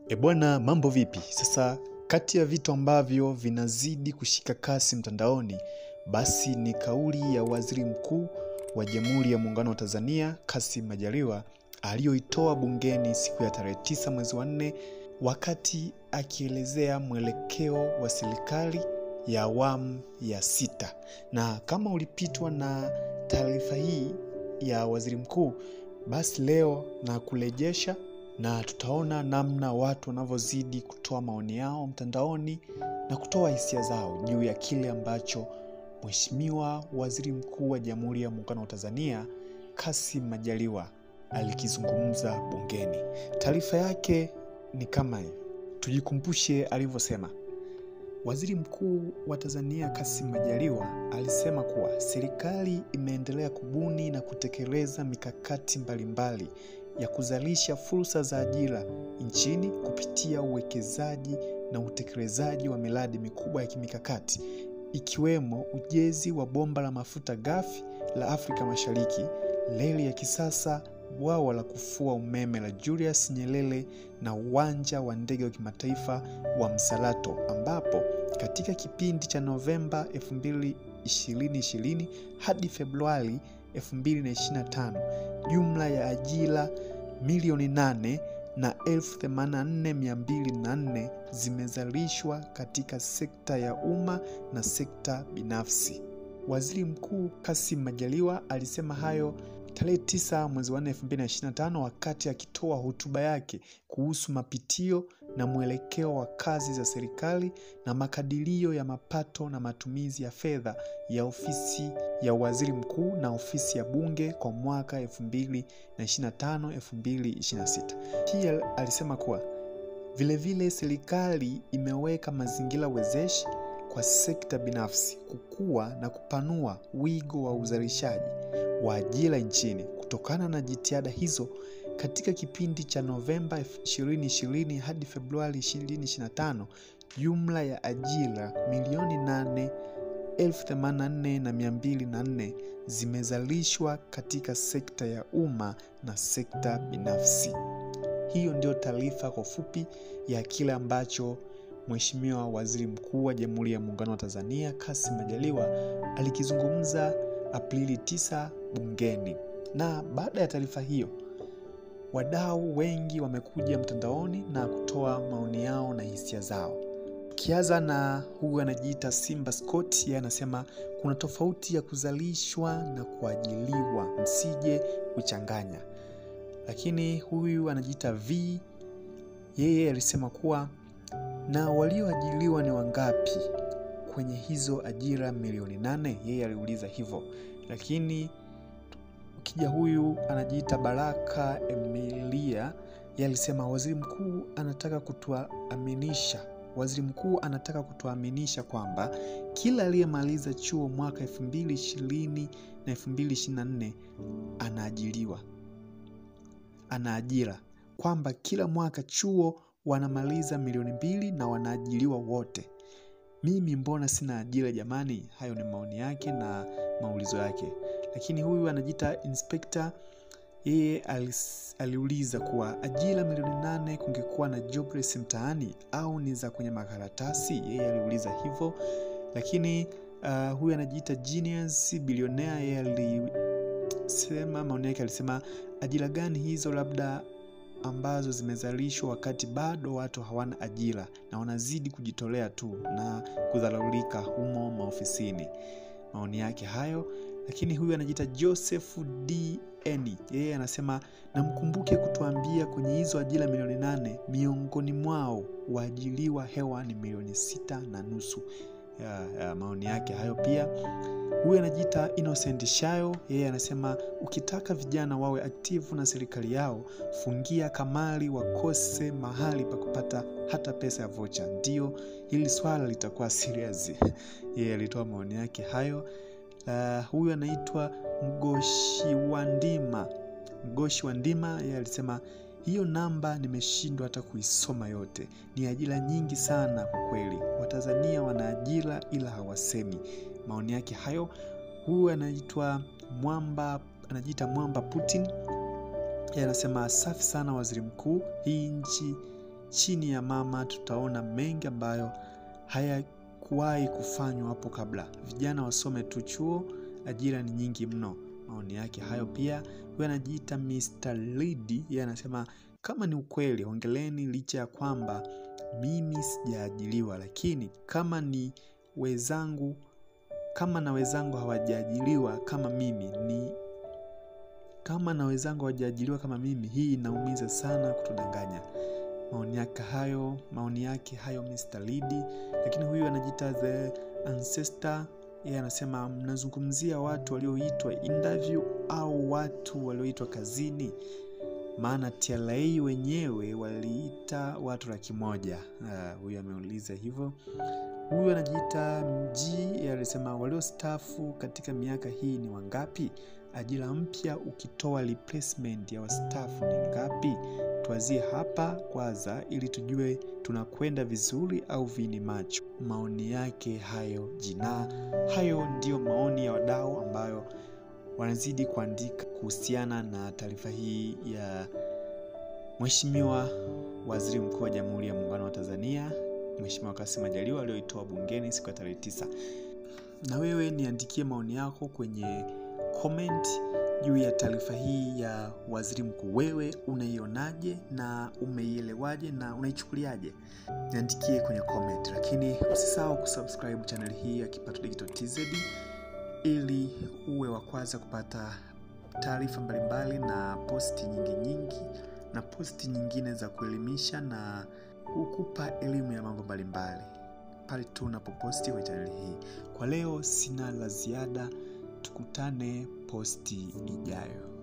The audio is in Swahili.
E bwana, mambo vipi? Sasa kati ya vitu ambavyo vinazidi kushika kasi mtandaoni basi ni kauli ya Waziri Mkuu wa Jamhuri ya Muungano wa Tanzania Kassim Majaliwa aliyoitoa bungeni siku ya tarehe 9 mwezi wa 4 wakati akielezea mwelekeo wa serikali ya awamu ya 6. Na kama ulipitwa na taarifa hii ya Waziri Mkuu, basi leo na kurejesha na tutaona namna watu wanavyozidi kutoa maoni yao mtandaoni na kutoa hisia zao juu ya kile ambacho Mheshimiwa Waziri Mkuu wa Jamhuri ya Muungano wa Tanzania Kassim Majaliwa alikizungumza bungeni. Taarifa yake ni kama hivi. Tujikumbushe alivyosema. Waziri Mkuu wa Tanzania Kassim Majaliwa alisema kuwa serikali imeendelea kubuni na kutekeleza mikakati mbalimbali ya kuzalisha fursa za ajira nchini kupitia uwekezaji na utekelezaji wa miradi mikubwa ya kimikakati ikiwemo ujenzi wa bomba la mafuta ghafi la Afrika Mashariki, reli ya kisasa, bwawa la kufua umeme la Julius Nyerere na uwanja wa ndege wa kimataifa wa Msalato, ambapo katika kipindi cha Novemba 2020 hadi Februari 2025 jumla ya ajira 8,084,204 zimezalishwa katika sekta ya umma na sekta binafsi. Waziri Mkuu Kassim Majaliwa alisema hayo tarehe 9 mwezi wa 4 2025 wakati akitoa hotuba yake kuhusu mapitio na mwelekeo wa kazi za serikali na makadirio ya mapato na matumizi ya fedha ya ofisi ya Waziri Mkuu na ofisi ya Bunge kwa mwaka 2025-2026. Pia alisema kuwa vilevile serikali imeweka mazingira wezeshi kwa sekta binafsi kukua na kupanua wigo wa uzalishaji wa ajira nchini. Kutokana na jitihada hizo, katika kipindi cha Novemba 2020 hadi Februari 2025, jumla ya ajira 8,084,204 zimezalishwa katika sekta ya umma na sekta binafsi. Hiyo ndio taarifa kwa fupi ya kile ambacho Mheshimiwa Waziri Mkuu wa Jamhuri ya Muungano wa Tanzania Kassim Majaliwa alikizungumza Aprili 9 bungeni. Na baada ya taarifa hiyo, wadau wengi wamekuja mtandaoni na kutoa maoni yao na hisia zao. Kiaza na huyu anajiita Simba Scott, yeye anasema kuna tofauti ya kuzalishwa na kuajiliwa, msije kuchanganya. Lakini huyu anajiita V, yeye alisema kuwa na walioajiliwa ni wangapi kwenye hizo ajira 8,000,000? Yeye aliuliza hivyo. Lakini ukija huyu anajiita Baraka Emilia, yeye alisema waziri mkuu anataka kutuaminisha kwamba kila aliyemaliza chuo mwaka 2020 na 2024 anaajiriwa, ana ajira, kwamba kila mwaka chuo wanamaliza 2,000,000 na wanaajiriwa wote. Mimi mbona sina ajira jamani? Hayo ni maoni yake na maulizo yake. Lakini huyu anajiita Inspector, yeye aliuliza kuwa ajira 8,000,000 kungekuwa na jobless mtaani au ni za kwenye makaratasi? Yeye aliuliza hivyo. Lakini huyu anajiita Genius Billionaire, yeye alisema maoni yake, alisema ajira gani hizo labda ambazo zimezalishwa wakati bado watu hawana ajira na wanazidi kujitolea tu na kudharaulika humo maofisini. Maoni yake hayo. Lakini huyu anajiita Joseph D.N, yeye anasema na mkumbuke kutuambia kwenye hizo ajira 8,000,000 miongoni mwao waajiriwa hewa ni 6.5 milioni. Maoni yake hayo pia. Huyu anajiita Innocent Shayo, yeye anasema ukitaka vijana wawe aktivu na serikali yao, fungia kamali wakose mahali pa kupata hata pesa ya vocha, ndio hili swala litakuwa serious. Yeye alitoa maoni yake hayo. Huyu anaitwa Mgoshi wa Ndima, yeye alisema hiyo namba nimeshindwa hata kuisoma yote. Ni ajira nyingi sana kwa kweli. Watanzania wana ajira ila hawasemi. Maoni yake hayo. Huyu anaitwa Mwamba, anajiita Mwamba Putin. Yeye anasema safi sana waziri mkuu, hii nchi Chini ya mama tutaona mengi ambayo hayakuwahi kufanywa hapo kabla. Vijana wasome tu chuo, ajira ni nyingi mno. Maoni yake hayo. Pia huyu anajiita Mr. Lidi, yeye anasema kama ni ukweli hongereni, licha ya kwamba mimi sijaajiriwa, lakini kama ni wenzangu, kama na wenzangu hawajaajiriwa kama mimi ni kama na wenzangu hawajaajiriwa kama mimi, hii inaumiza sana, kutudanganya. Maoni yake hayo Mr. Lidi. Lakini huyu anajiita The Ancestor, yeye anasema mnazungumzia watu walioitwa interview au watu walioitwa kazini? Maana TRA wenyewe waliita watu 100,000. Huyu ameuliza hivyo. Huyu anajiita Mji, yeye alisema waliostaafu katika miaka hii ni wangapi? Ajira mpya ukitoa replacement ya wastaafu ni ngapi? Tuanzie hapa kwanza ili tujue tunakwenda vizuri au vini macho. Maoni yake hayo jina. Hayo ndiyo maoni ya wadau ambayo wanazidi kuandika kuhusiana na taarifa hii ya Mheshimiwa Waziri Mkuu wa Jamhuri ya Muungano wa Tanzania, Mheshimiwa Kassim Majaliwa, aliyoitoa bungeni siku ya tarehe 9. Na wewe niandikie maoni yako kwenye comment juu ya taarifa hii ya Waziri Mkuu. Wewe unaionaje na umeielewaje na unaichukuliaje? Niandikie kwenye comment, lakini usisahau kusubscribe channel hii ya Kipato Digital TZ ili uwe wa kwanza kupata taarifa mbalimbali na posti nyingi nyingi na posti nyingine za kuelimisha na kukupa elimu ya mambo mbalimbali pale tu unapoposti kwenye channel hii. Kwa leo sina la ziada, tukutane posti ijayo.